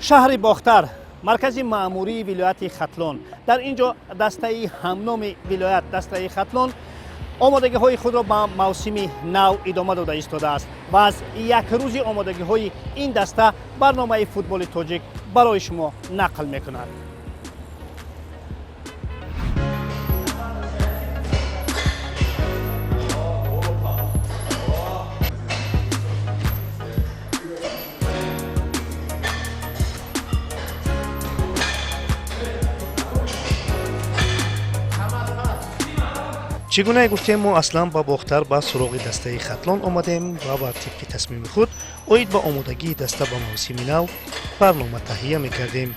Шаҳри Бохтар, маркази маъмурии вилояти Хатлон. Дар ин ҷо дастаи ҳамноми вилоят, дастаи Хатлон, омодагиҳои худро ба мавсими нав идома дода истодааст ва аз як рӯзи омодагиҳои ин даста барномаи Футболи тоҷик барои шумо нақл мекунад. Чӣ гунае гуфтем, мо аслан ба Бохтар ба суроғи дастаи Хатлон омадем ва бар тибқи тасмими худ оид ба омодагии даста ба мавсими нав барнома таҳия мекардем.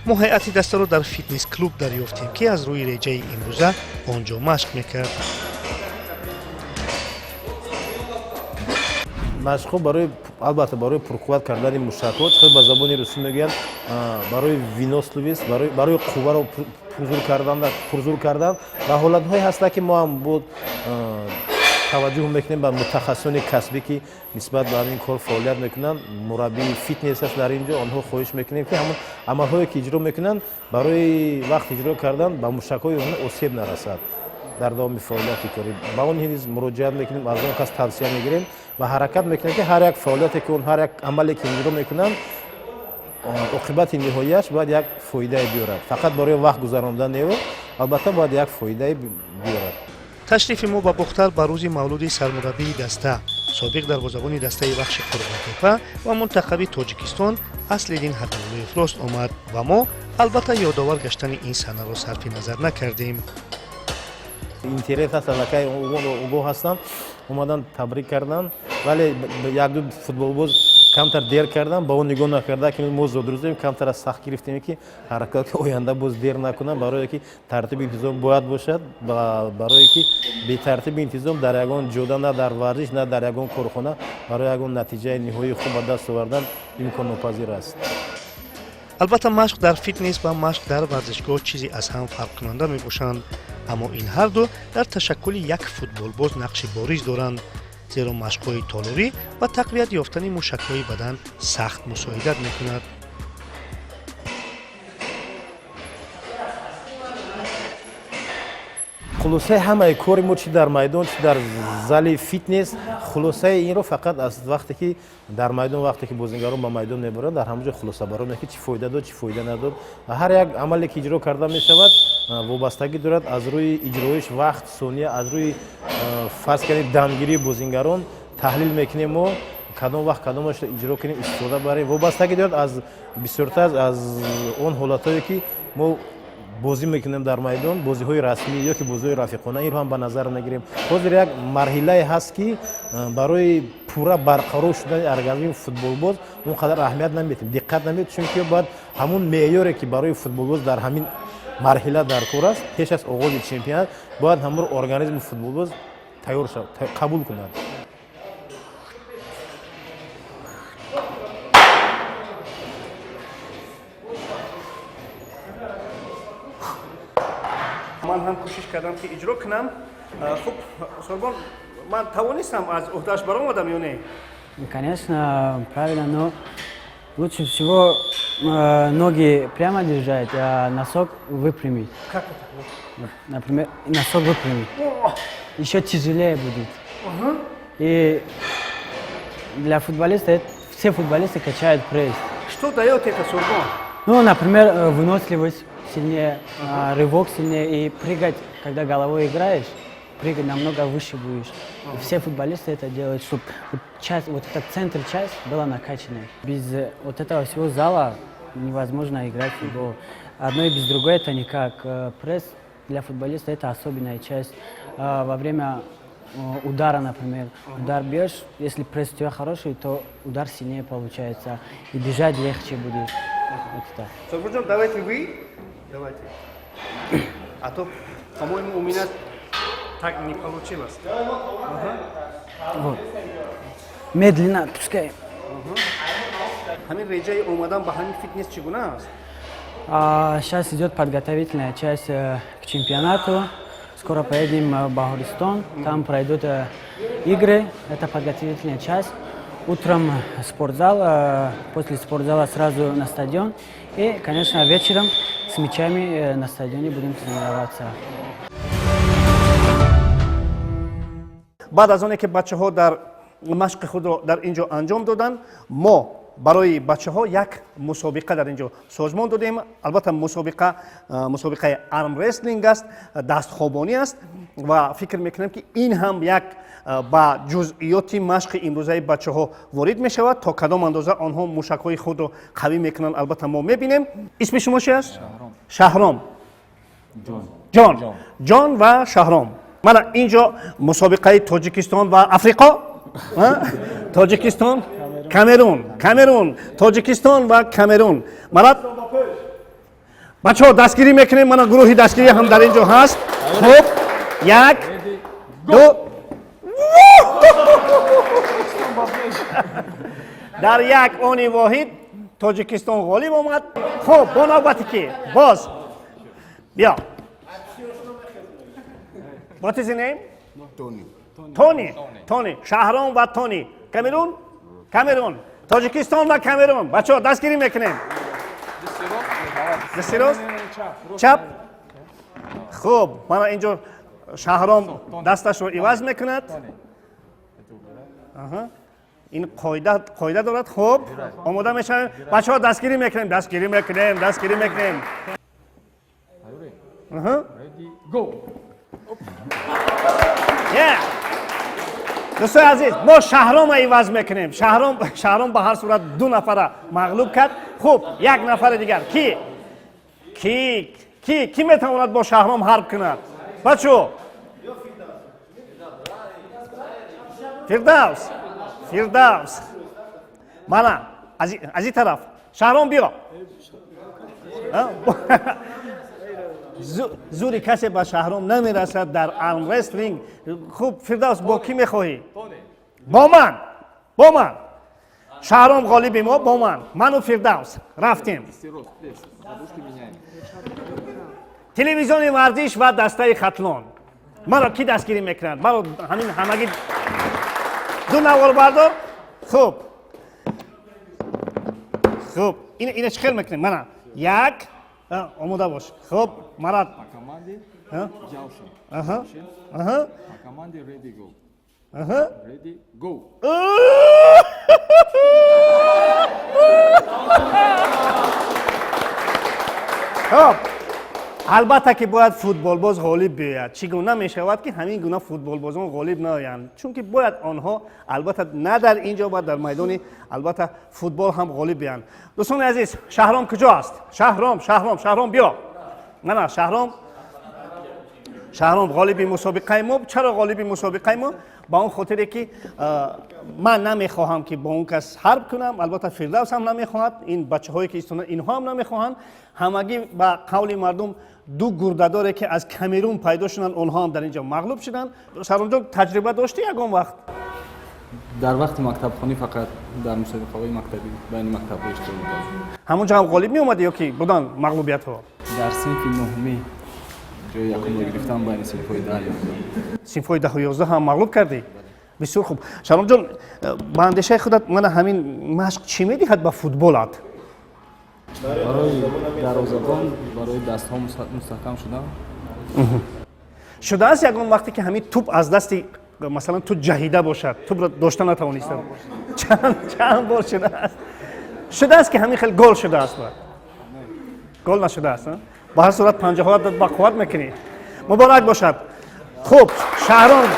Мо ҳайати дастаро дар фитнес клуб дарёфтем, ки аз рӯи реҷаи имрӯза он ҷо машқ мекард. Машқҳо барои, албатта, барои пурқувват кардани мушакҳо, чӣ ба забони русӣ мегӯянд, барои выносливость, барои қувваро пурзур кардан ва ҳолатҳое ҳастанд, ки мо ҳам буд таваҷҷӯҳ мекунем ба мутахассисони касбӣ, ки нисбат ба ҳамин кор фаъолият мекунанд. Мураббии фитнес аст дар ин ҷо. Онҳо хоҳиш мекунем, ки ҳамон амалҳое ки иҷро мекунанд, барои вақт иҷро кардан ба мушакҳои онҳо осеб нарасад дар давоми фаъолияти корӣ. Ба он низ муроҷиат мекунем, аз он кас тавсия мегирем ва ҳаракат мекунем, ки ҳар як фаъолияте ки он, ҳар як амале ки иҷро мекунанд, оқибати ниҳоияш бояд як фоидае биёрад. Фақат барои вақт гузарондан неву, албатта, бояд як фоидае биёрад. Ташрифи мо ба Бохтар ба рӯзи мавлуди сармураббии даста, собиқ дарвозабони дастаи Вахши Қурғонтепа ва мунтахаби Тоҷикистон Аслиддин Ҳабибуллоев рост омад ва мо, албатта, ёдовар гаштани ин саҳнаро сарфи назар накардем. Интерес аст, аллакай огоҳ ҳастанд, омадан, табрик карданд, вале якду футболбоз камтар дер кардан. Ба он нигоҳ накарда, ки мо зодрӯзем, камтар аз сахт гирифтем, ки ҳаракат ки оянда боз дер накунам, барое ки тартиби интизом бояд бошад, барое ки бетартиби интизом дар ягон ҷода, на дар варзиш, на дар ягон корхона, барои ягон натиҷаи ниҳоии хуб ба даст овардан имконнопазир аст. Албатта, машқ дар фитнес ва машқ дар варзишгоҳ чизе аз ҳам фарқкунанда мебошанд, аммо ин ҳарду дар ташаккули як футболбоз нақши бориз доранд, зеро машқҳои толорӣ ба тақвият ёфтани мушакҳои бадан сахт мусоидат мекунад. Хулосаи ҳамаи кори мо, чи дар майдон, чи дар зали фитнес, хулосаи инро фақат аз вақте ки дар майдон, вақте ки бозингарон ба майдон мебаранд, дар ҳамон ҷо хулосабарон ки чӣ фоида дод, чӣ фоида надод. Ҳар як амале ки иҷро карда мешавад, вобастагӣ дорад аз рӯи иҷроиш, вақт, сония, аз рӯи, фарз кардем, дамгирии бозингарон таҳлил мекунем мо, кадом вақт кадомашро иҷро кунем, истифода барем. Вобастагӣ дорад аз бисёртар аз он ҳолатҳое ки мо бозӣ мекунем дар майдон, бозиҳои расмӣ ё ки бозиҳои рафиқона, инро ҳам ба назар мегирем. Ҳозир як марҳилае ҳаст, ки барои пурра барқарор шудани организми футболбоз он қадар аҳамият намедиҳем, диққат намедиҳем, чунки бояд ҳамун меъёре ки барои футболбоз дар ҳамин марҳила дар кор аст, пеш аз оғози чемпионат бояд ҳамон организми футболбоз тайёр шавад, қабул кунад. Ман ҳам кӯшиш кардам, ки иҷро кунам. Хуб, Сорбон, ман тавонистам, аз уҳдааш баромадам ё не? Конечно, правильно, но лучше всего ноги прямо держать, а носок выпрямить. Как это? Вот, например, носок выпрямить. Еще тяжелее будет. И для футболиста, все футболисты качают пресс. Что дает это, Сурбон? Ну, например, выносливость сильнее, рывок сильнее и прыгать, когда головой играешь, прыгать намного выше будешь. И все футболисты это делают, чтобы вот часть, вот этот центр часть была накачанной. Без вот этого всего зала невозможно играть в футбол. Одно и без другой это никак. Пресс для футболиста — это особенная часть. Во время удара, например, удар бьешь, если пресс у тебя хороший, то удар сильнее получается, и бежать легче будет. Вот так. Сурбонҷон, давайте вы. Давайте. А то, по-моему, у меня так не получилось. Вот. Медленно отпускаем. Ҳамин реҷаи омадан ба ҳамин фитнес чӣ гуна аст? Сейчас идет подготовительная часть к чемпионату. Скоро поедем в Бахористон, там пройдут игры. Это подготовительная часть. Утром спортзал, после спортзала сразу на стадион. И, конечно, вечером с мячами на стадионе будем тренироваться. Баъд аз оне ки бачаҳо дар машқи худро дар ин ҷо анҷом доданд, мо барои бачаҳо як мусобиқа дар ин ҷо созмон додем. Албатта, мусобиқа мусобиқаи армрестлинг аст, дастхобонӣ аст ва фикр мекунам, ки ин ҳам як ба ҷузъиёти машқи имрӯзаи бачаҳо ворид мешавад. То кадом андоза онҳо мушакҳои худро қавӣ мекунанд, албатта, мо мебинем. Исми шумо чи аст? Шаҳром. Ҷон, Ҷон ва Шаҳром. Мана ин ҷо мусобиқаи Тоҷикистон ва Африқо, Тоҷикистон, Камерун, Камерун, Тоҷикистон ва Камерун. Мана, бачаҳо, дастгирӣ мекунем. Мана, гурӯҳи дастгирӣ ҳам дар ин ҷо ҳаст. Хуб, як, ду. Дар як они воҳид Тоҷикистон ғолиб омад. Хуб, бо навбати ки боз биё. What is the name? Tony. Тони. Тони. Шаҳром ва Тони. Камерун? Камерун. Тоҷикистон ва Камерун. Бачаҳо, дастгирӣ мекунем. Дасти рост? Чап? Хуб, мана инҷо Шаҳром дасташро иваз мекунад. Ин қоида дорад. Хуб, омода мешавем. Бачаҳо, дастгирӣ мекунем, дастгирӣ мекунем, дастгирӣ мекунем. Ready, go! Yeah! Дӯстои азиз, мо Шаҳрома иваз мекунем. Шаҳром, Шаҳром ба ҳар сурат ду нафара мағлуб кард. Хуб, як нафари дигар ки ки ки ки метавонад бо Шаҳром ҳарб кунад, бачо? Фирдавс, Фирдавс. Мана аз ин тараф Шаҳром биё. А? Зури касе ба Шаҳром намерасад дар армрестлинг. Хуб, Фирдавс, бо кӣ мехоҳӣ? Бо ман, бо ман. Шаҳром ғолиби мо, бо ман. Ману Фирдавс рафтем. Телевизиони Варзиш ва дастаи Хатлон. Маро кӣ дастгирӣ мекунад? Маро ҳамин ҳамагӣ ду наворбардор. Хуб, хуб, ина чӣ хел мекунем? Мана, як, омода бош. Хуб, марат. По команде Джаушен. По команде ready, go. Ready, go. Хуб, албатта ки бояд футболбоз ғолиб биёяд. Чӣ гуна мешавад, ки ҳамин гуна футболбозон ғолиб наоянд? Чунки бояд онҳо, албатта, на дар ин ҷо, ба дар майдони, албатта, футбол ҳам ғолиб биёянд. Дӯстони азиз, Шаҳром куҷо аст? Шаҳром, Шаҳром, Шаҳром, биё. Мана Шаҳром, Шаҳром ғолиби мусобиқаи мо. Чаро ғолиби мусобиқаи мо? Ба он хотире ки ман намехоҳам, ки бо он кас ҳарб кунам. Албатта, Фирдавс ҳам намехоҳад, ин бачаҳое ки истода, инҳо ҳам намехоҳанд. Ҳамагӣ, ба қавли мардум, ду гурдадоре ки аз Камерун пайдо шуданд, онҳо ҳам дар ин ҷо мағлуб шуданд. Шаҳромҷон, таҷриба доштӣ ягон вақт? Дар вақти мактабхонӣ фақат дар мусобиқаҳои мактабӣ, байни мактабҳо иштирок мекардам. Ҳамон ҷо ҳам ғолиб меомадӣ ё ки буданд мағлубиятҳо? Дар синфи нуҳумӣ ҷои якумро гирифтам байни синфҳои 10, 11. Синфҳои 10-у 11 ҳам мағлуб кардӣ. Бисёр хуб. Шаҳромҷон, ба андешаи худат, мана ҳамин машқ чӣ медиҳад ба футболат? Барои дарвозабон, барои дастҳо мустаҳкам шудан. Шудааст ягон вақте, ки ҳамин туп аз дасти, масалан, ту ҷаҳида бошад, тупро дошта натавониста? Чанд бор шудааст? Шудааст, ки ҳамин хел гол шудааст? Ба гол нашудааст. Ба ҳар сурат, панҷаҳоят ба қувват мекунӣ. Муборак бошад. Хуб, Шаҳром,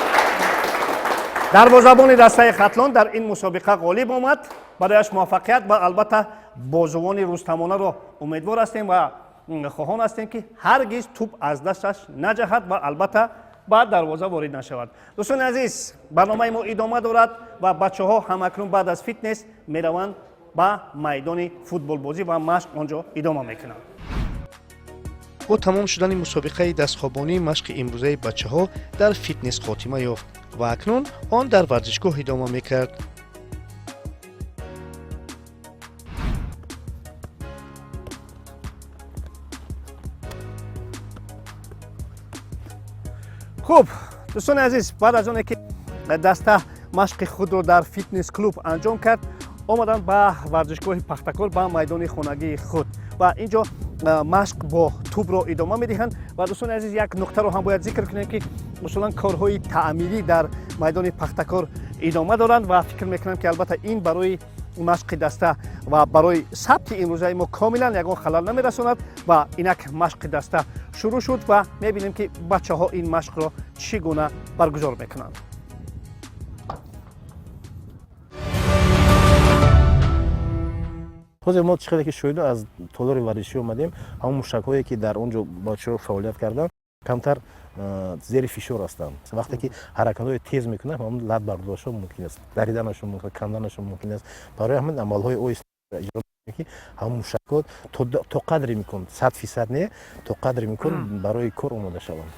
дарвозабони дастаи Хатлон, дар ин мусобиқа ғолиб омад. Барояш муваффақият ва, албатта, бозувони рустамонаро умедвор ҳастем ва хоҳон ҳастем, ки ҳаргиз туп аз дасташ наҷаҳад ва, албатта, ба дарвоза ворид нашавад. Дӯстони азиз, барномаи мо идома дорад ва бачаҳо ҳамакнун баъд аз фитнес мераванд ба майдони футболбозӣ ва машқ он ҷо идома мекунанд. Бо тамом шудани мусобиқаи дастхобонӣ, машқи имрӯзаи бачаҳо дар фитнес хотима ёфт ва акнун он дар варзишгоҳ идома мекард. Хуб, дӯстони азиз, баъд аз оне ки даста Машқи худро дар фитнес клуб анҷом кард, омаданд ба варзишгоҳи Пахтакор, ба майдони хонагии худ ва ин ҷо машқ бо тӯбро идома медиҳанд. Ва, дӯстони азиз, як нуқтаро ҳам бояд зикр кунем, ки усулан корҳои таъмирӣ дар майдони Пахтакор идома доранд ва фикр мекунам, ки албатта ин барои машқи даста ва барои сабти имрӯзаи мо комилан ягон халал намерасонад. Ва инак машқи даста шурӯъ шуд ва мебинем, ки бачаҳо ин машқро чӣ гуна баргузор мекунанд. Ҳозир мо чӣ қадар ки шоҳидо аз толори варзишӣ омадем, ҳамон мушакҳое, ки дар он ҷо бачаҳо фаъолият карданд, камтар зери фишор ҳастанд. Вақте ки ҳаракатҳои тез мекунанд, ҳамон лат бардошташон мумкин аст, дариданашон мумкин, канданашон мумкин аст. Барои ҳамин амалҳои оҳиста иҷро, ки ҳамон мушакҳо то қадри имкон, 100% не, то қадри имкон барои кор омода шаванд.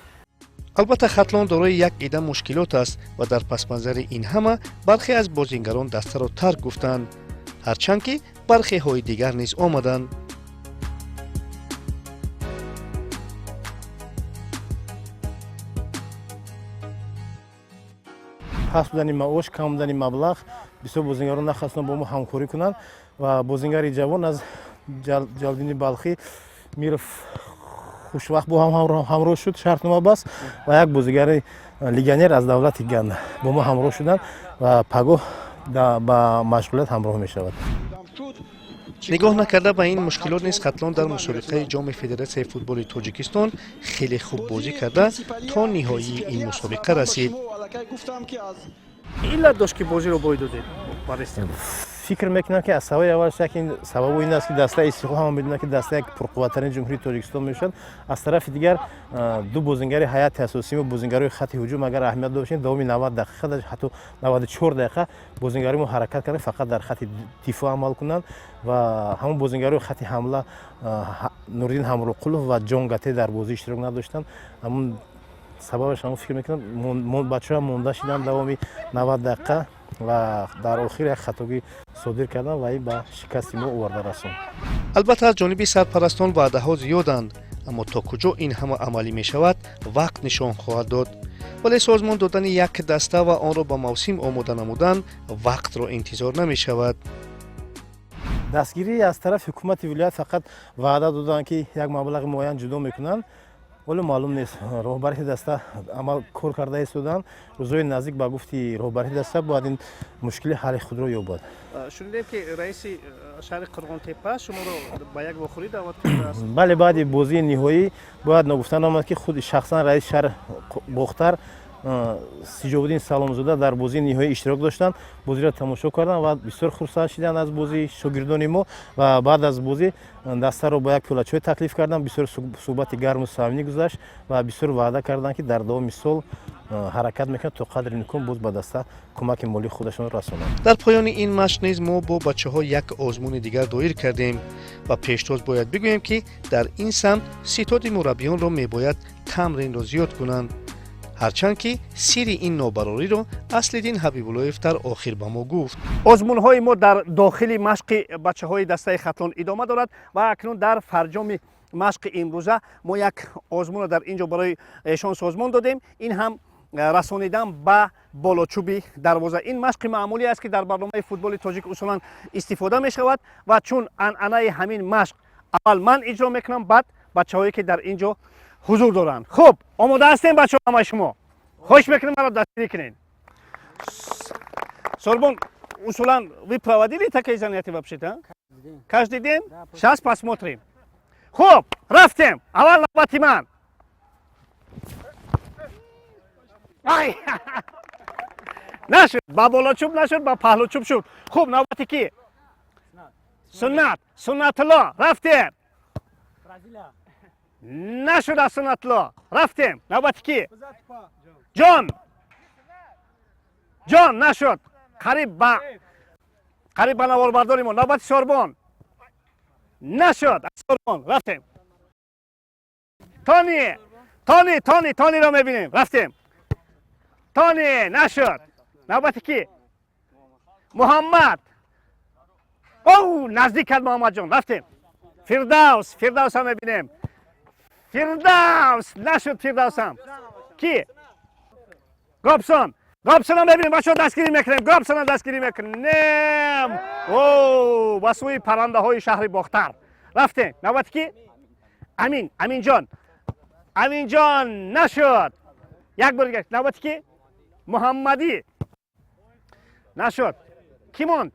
Албатта, Хатлон дорои як ида мушкилот аст ва дар пасманзари ин ҳама бархе аз бозингарон дастаро тарк гуфтанд, ҳарчанд ки бархеҳои дигар низ омаданд. Паст будани маош, кам будани маблағ, бисёр бозингарон нахостанд бо мо ҳамкорӣ кунанд. Ва бозингари ҷавон аз Ҷалдини Балхӣ Миров Хушвақт бо ҳам ҳамроҳ шуд, шартнома баст ва як бозигари легионер аз давлати Гана бо мо ҳамроҳ шуданд ва пагоҳ ба машғулият ҳамроҳ мешавад. Нигоҳ накарда ба ин мушкилот низ, Хатлон дар мусобиқаи Ҷоми Федератсияи футболи Тоҷикистон хеле хуб бозӣ карда, то ниҳоии ин мусобиқа расид. Иллат дошт, ки бозиро бой додед? Фикр мекунам, ки аз сабаби аввалш як ин сабабу ин аст, ки дастаи Истиқлол, ҳама медонад, ки даста як пурқувваттарини Ҷумҳурии Тоҷикистон мешавад. Аз тарафи дигар, ду бозингари ҳайати асосӣ мо, бозингарои хати ҳуҷум, агар аҳамият дошем, давоми 90 дақиқа, ҳатто 94 дақиқа бозингарои мо ҳаракат карданд, фақат дар хати дифоъ амал кунанд ва ҳамон бозингарои хати ҳамла, Нуриддин Ҳамроқулов ва Ҷон Гате, дар бозӣ иштирок надоштанд. Ҳамон сабабаш ҳамон фикр мекунам, бачаҳо монда шиданд давоми 90 дақиқа ва дар охир як хатогӣ содир карданд ва ин ба шикасти мо оварда расонд. Албатта, аз ҷониби сарпарастон ваъдаҳо зиёданд, аммо то куҷо ин ҳама амалӣ мешавад, вақт нишон хоҳад дод. Вале созмон додани як даста ва онро ба мавсим омода намудан вақтро интизор намешавад. Дастгирӣ аз тарафи ҳукумати вилоят, фақат ваъда доданд, ки як маблағи муайян ҷудо мекунанд. Вале маълум нест, роҳбарии даста амал кор карда истоданд. Рӯзҳои наздик, ба гуфти роҳбарии даста, бояд ин мушкили ҳалли худро ёбад. Шунидем, ки раиси шаҳри Қурғонтеппа шуморо ба як вохӯрӣ даъват кардааст. Бале, баъди бозии ниҳоӣ бояд ногуфта намояд, ки худ шахсан раиси шаҳри Бохтар Сиҷобуддин Саломзода дар бозии ниҳоӣ иштирок доштанд, бозиро тамошо карданд ва бисёр хурсанд шиданд аз бозии шогирдони мо. Ва баъд аз бозӣ дастаро ба як пиёла чой таклиф карданд. Бисёр суҳбати гарму самимӣ гузашт ва бисёр ваъда карданд, ки дар давоми сол ҳаракат мекунанд, то қадри имкон боз ба даста кӯмаки молии худашонро расонанд. Дар поёни ин машқ низ мо бо бачаҳо як озмуни дигар доир кардем ва пештоз бояд бигӯем, ки дар ин самт ситоди мураббиёнро мебояд тамринро зиёд кунанд, ҳарчанд ки сирри ин нобарориро Аслиддин Ҳабибуллоев дар охир ба мо гуфт. Озмунҳои мо дар дохили машқи бачаҳои дастаи Хатлон идома дорад ва акнун дар фарҷоми машқи имрӯза мо як озмунро дар ин ҷо барои эшон созмон додем. Ин ҳам расонидан ба болочӯби дарвоза. Ин машқи маъмулӣ аст, ки дар барномаи Футболи тоҷик усулан истифода мешавад. Ва чун анъанаи ҳамин машқ, аввал ман иҷро мекунам, баъд бачаҳое, ки дар ин ҷо ҳузур доранд. Хуб, омода ҳастем, бачаҳо? Ҳамаи шумо, хоҳиш мекунем, маро дастгирӣ кунед. Сорбон, усулан вы проводили такие занятия вообще-то? Каждый день? Сейчас посмотрим. Хуб, рафтем. Аввал навбати ман. Ай! Нашуд, ба болочӯб нашуд, ба паҳлучӯб шуд. Хуб, навбати ки? Суннат, Суннатулло, рафтем. Нашуд аз Суннатулло. Рафтем. Навбати ки? Ҷон. Ҷон, нашуд. Қариб ба наворбардори мо. Навбати Сорбон. Нашуд. Сорбон, рафтем. Тони, Тони, Тони, Тониро мебинем. Рафтем. Тони, нашуд. Навбати ки? Муҳаммад. Оу, наздик кард Муҳаммадҷон. Рафтем. Фирдавс, Фирдавсам мебинем. Фирдавс, нашуд Фирдавсам. Ки? Гобсон. Робсона мебинем, бачаҳо, дастгирӣ мекунем, Робсона дастгирӣ мекунем. О, ба сӯи паррандаҳои шаҳри Бохтар рафтем. Навбати ки? Амин, Аминҷон, Аминҷон, нашуд. Як бор дигар. Навбати ки? Муҳаммадӣ, нашуд. Кӣ монд?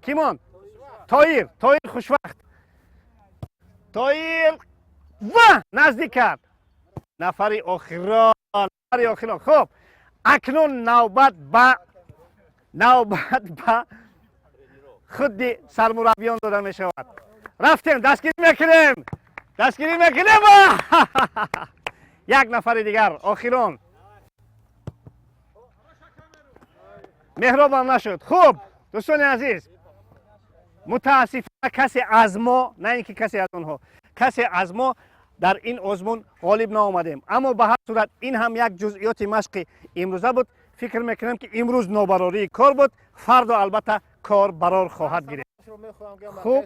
Кӣ монд? Тоир, Тоир, хушвақт, Тоир ва наздик кард. Нафари охирон, нафари охирон. Хуб, акнун навбат ба худи сармураббиён дода мешавад. Рафтем, дастгирӣ мекунем, дастгирӣ мекунем. Як нафари дигар, охирон, Меҳробам, нашуд. Хуб, дӯстони азиз, мутаассифона, касе аз мо, на ин ки касе аз онҳо, касе аз мо дар ин озмун ғолиб наомадем. Аммо ба ҳар сурат ин ҳам як ҷузъиёти машқи имрӯза буд. Фикр мекунам, ки имрӯз нобарории кор буд, фардо албатта кор барор хоҳад гирифт. Хуб,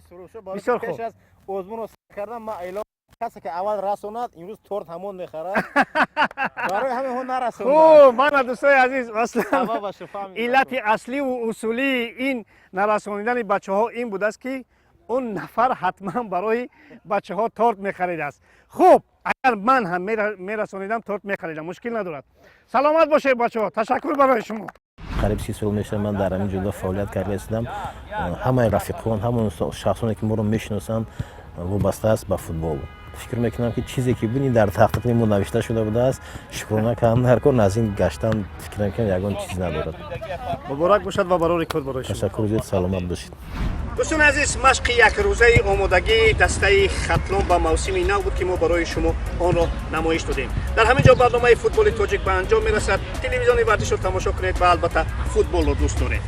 бисёр хуб. Озмунро сар кардам, ман эълон: касе ки аввал расонад, имрӯз торт ҳамон мехарад. Барои ҳамин нарасондам. Хуб, мана, дӯстои азиз, аслан иллати асливу усулии ин нарасонидани бачаҳо ин будааст, ки он нафар ҳатман барои бачаҳо торт мехаридааст. Хуб, агар ман ҳам мерасонидам, торт мехаридам, мушкил надорад. Саломат бошед, бачаҳо, ташаккур барои шумо. Қариб 30 сол мешавад, ман дар ҳамин ҷода фаъолият карда истодам. Ҳамаи рафиқон, ҳамон шахсоне ки моро мешиносанд, вобаста аст ба футбол. Фикр мекунам, ки чизе ки буд, ин дар таҳқиқи мо навишта шуда будааст. Шукрона кардам дар кор, аз ин гаштан, фикр мекунам, ягон чиз надорад. Муборак бошад ва барори кор барои шумо. Ташаккур зиёд, саломат бошед. Дӯстони азиз, машқи якрӯзаи омодагии дастаи Хатлон ба мавсими нав буд, ки мо барои шумо онро намоиш додем. Дар ҳамин ҷо барномаи Футболи тоҷик ба анҷом мерасад. Телевизиони Варзишро тамошо кунед ва албатта футболро дӯст доред.